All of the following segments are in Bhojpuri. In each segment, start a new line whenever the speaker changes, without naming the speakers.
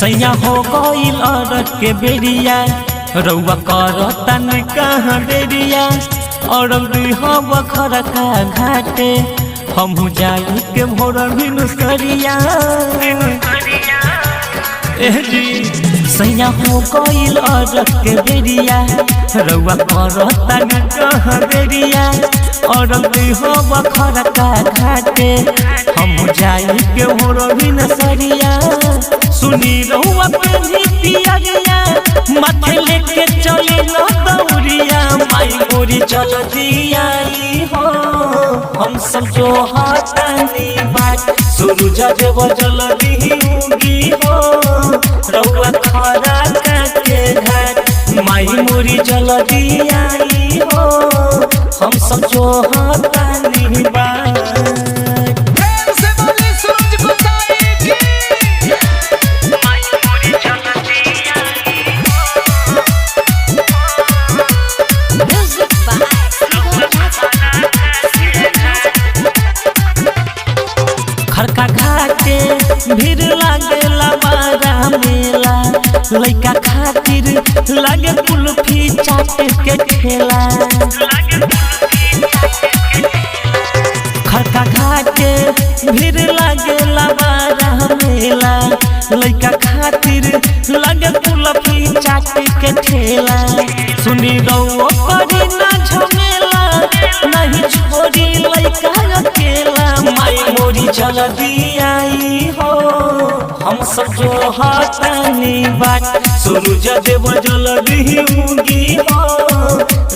सैया हो गईल अरग के बेरिया, रउआ करतन कहाँ देरिया। अरग दिहब खरका घाटे, हमहू जाई के भोर भिनुसरिया। एह जी सैया हो गईल अरग के बेरिया, रउआ करतन कहाँ देरिया। अरग दिहब खरका घाटे, हमहू जाई के भोर भिनुसरिया। सुनी रउआ पेन्ही पियरिया, माथे लेके चली न दौरिया। माई मोरी चल दियाई हो, हम सब जो हटानी बाट। सूरज देव जल्दी उगी हो, रउआ खरा काके घाट। माई मोरी जल्दी आई हो, हम सब जो हटानी बाट।
प्रेम से बोली सूरज गोसाई की।
Music by Sugam Raja. Sugam Raja.
खरका घाटे भीड़ लागेला बारा मेला, लइका खातिर लागे कुल्फी चाट के ठेला। खरका घाटे भीड़ लागेला बारा मेला, लइका खातिर लागे कुल्फी चाट के ठेला। सुनी रउआ करी ना झमेला, नहीं छोड़ी लइका अकेला। माई मोरी जल्दी आई हो, हम सब जो हटानी बाट। सूरज देव जल्दी उगी हो,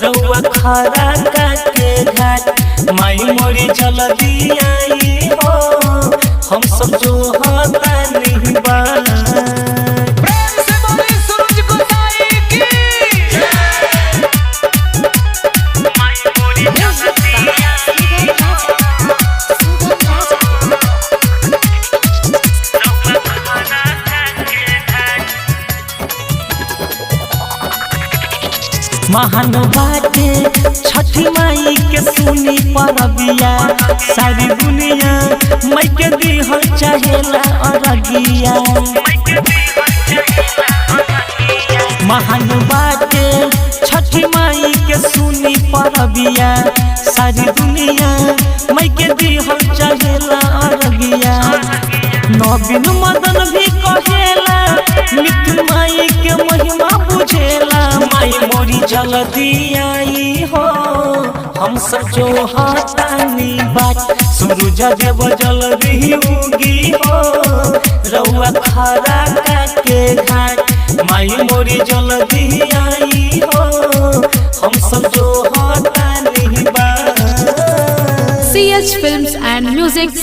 रउआ खरा काके घाट। माई मोरी जल्दी आई हो, हम सब जो हटानी बाट।
प्रेम से बोली सूरज गोसाई की।
Music by Sugam Raja. Sugam Raja.
महान बाटे छठी माई के सुनी परबिया, सारी दुनिया माई के दिहल चाहेला अरगिया। महान बाटे छठी माई के सुनी परबिया, सारी दुनिया माई के दिहल चाहेला अरगिया। नवीन मदन भी कहेला, मिथुन माई के महिमा बुझेला। माई मोरी जल्दी आई हो, हम सब जो हटानी बाट। सूरज देव जल्दी उगी हो, रउआ खरा काके घाट। माई मोरी जल्दी आई हो, हम सब जो हटानी बाट।
CH Films and Music.